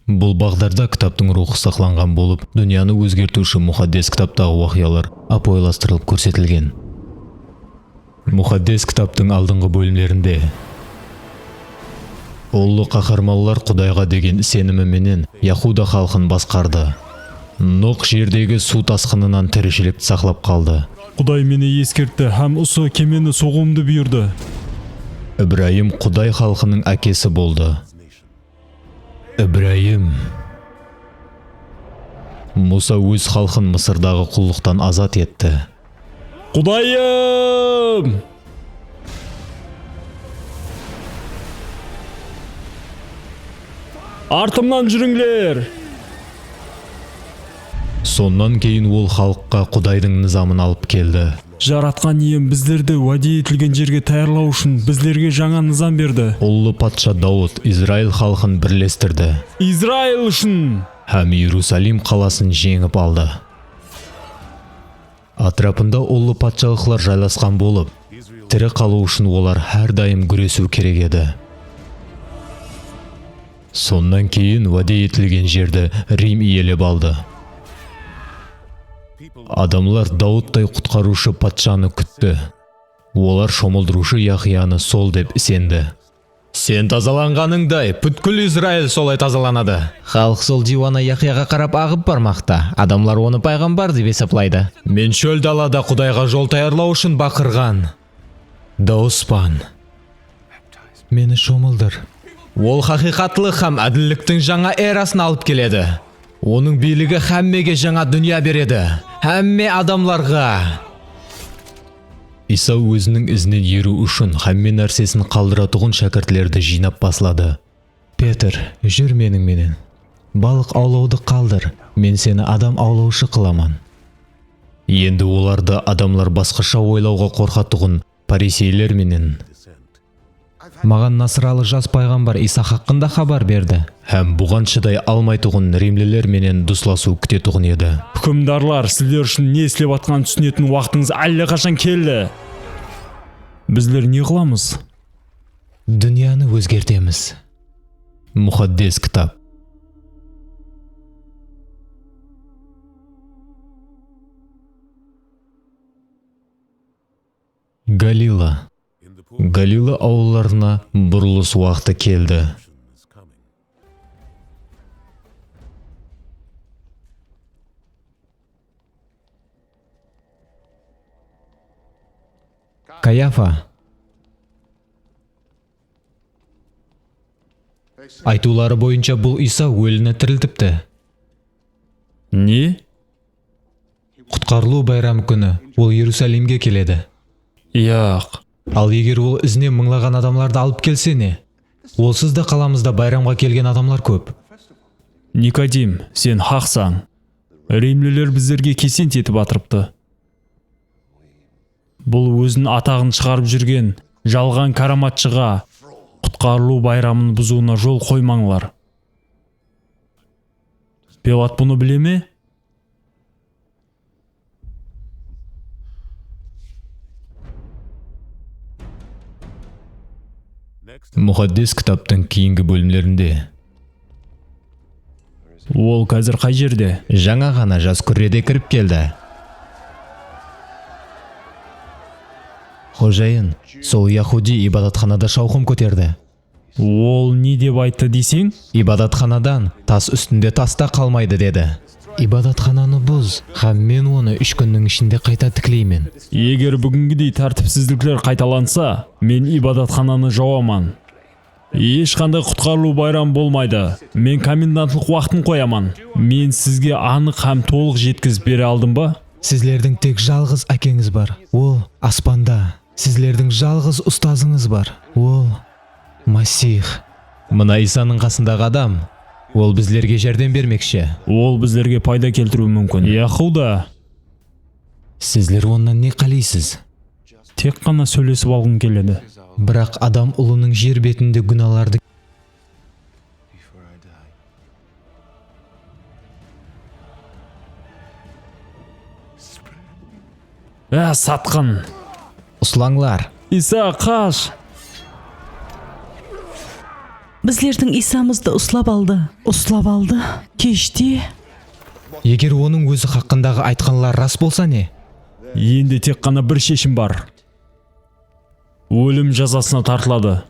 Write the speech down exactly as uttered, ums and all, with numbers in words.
Bul baǵdarda kitaptıń ruwxı saqlanǵan bolıp, dúnyanı ózgertiwshi Muqaddes kitaptaǵı waqıyalar ápiwayılastırılıp kórsetilgen. Muqaddes kitaptıń aldınǵı bólimlerinde Ullı qaharmanlar Qudayǵa degen isenimi menen Yahuda xalqın basqardı. Noq jerdegi suw tasqınınan tirishilikti saqlap qaldı. Quday meni eskertti hám usı kemeni soǵıwımdı buyırdı. Ibrayım Quday xalqınıń ákesi boldı. Ibrayım. Musa óz xalqın Mısırdaǵı qullıqtan azat etti. Qudayım! Artımnan júrińler! Sonnan keyin ol xalıqqa Qudaydıń nızamın alıp keldi. Jaratqan Iyem bizlerdi wáde etilgen jerge tayarlaw ushın bizlerge jańa nızam berdi. Ullı patsha Dawıt Izrail xalqın birlestirdi. Izrail ushın! Hám Erusalim qalasın jeńip aldı. Átirapında ullı patshalıqlar jaylasqan bolıp, tiri qalıw ushın olar hár dayım gúresiw kerek edi. Sonnan keyin wáde etilgen jerdi Rim iyelep aldı. Adamlar Dawıttay qutqarıwshı patshanı kútti. Olar shomıldırıwshı Yahıyanı sol dep isendi. Sen tazalanǵanıńday, pútkil Izrail solay tazalanadı. Xalıq sol diywana Yahıyaǵa qarap aǵıp barmaqta. Adamlar onı payǵambar dep esaplaydı. Men shól dalada Qudayǵa jol tayarlaw ushın baqırǵan dawıspan. Meni shomıldır. Ol haqıyqatlıq hám ádilliktiń jańa erasın alıp keledi. Onıń biyligi hámmege jańa dúnya beredi. Hámme adamlarǵa. Iysa óziniń izinen eriw ushın hámme nársesin qaldıratuǵın shákirtlerdi jıynap basladı. Petr, júr meniń menen. Balıq awlawdı qaldır, men seni adam awlawshı qılaman. Endi olardı adamlar basqasha oylawǵa qorqatuǵın pariseyler menen. Maǵan nasıralı jas payǵambar Iysa haqqında xabar berdi. Hám buǵan shıday almaytuǵın rimliler menen duslasıw kútetuǵın edi. Húkimdarlar, sizler ushın ne islep atqanın túsinetin waqtıńız álle qashan keldi. Bizler ne qılamız? Dúnyanı ózgertemiz. Muqaddes kitap. Galila. Galila awıllarına burılıs waqtı keldi. Kayafa. Aytıwları boyınsha, bul Iysa ólini tiriltipti. Ne? Qutqarılıw bayramı kúni ol Erusalimge keledi. Yaq. Al eger ol izine mıńlaǵan adamlardı alıp kelse ne? Olsız da qalamızda bayramǵa kelgen adamlar kóp. Nikodim, sen haqsań. Rimliler bizlerge kesent etip atırıptı. Bul ózin ataǵın shıǵarıp júrgen jalǵan káramatshıǵa qutqarılıw bayramın buzıwına jol qoymańlar. Pilat bunı bile me? Muqaddes kitaptıń keyingi bólimlerinde. Ol házir qay jerde? Jańa ǵana jas kúrrede kirip keldi. Xojayın, sol yahudiy ibadatxanada shawqım kóterdi. Ol ne dep ayttı deyseń? Ibadatxanadan tas ústinde tas ta qalmaydı, dedi. Ibadatxananı buz, hám men onı úsh kúnniń ishinde qayta tikleymen. Eger búgingidey tártipsizlikler qaytalansa, men ibadatxananı jawaman. Hesh qanday qutqarılıw bayramı bolmaydı. Men komendantlıq waqtın qoyaman. Men sizge anıq hám tolıq jetkizip bere aldım ba? Sizlerdiń tek jalǵız ákeńiz bar. Ol aspanda. Sizlerdiń jalǵız ustazıńız bar. Ol Masih. Mına Iysanıń qasındaǵı adam. Ol bizlerge járdem bermekshi. Ol bizlerge payda keltiriwi múmkin. Yahuda. Sizler onnan ne qáleysiz? Tek ǵana sóylesip alǵım keledi. Biraq Adam Ulınıń jer betinde gúnalardı Á, satqın! Uslańlar! Iysa, qash! Bizlerdiń Iysamızdı uslap aldı. Uslap aldı. Keshte. Eger onıń ózi haqqındaǵı aytqanları ras bolsa ne? Endi tek ǵana bir sheshim bar. Ólim jazasına tartıladı.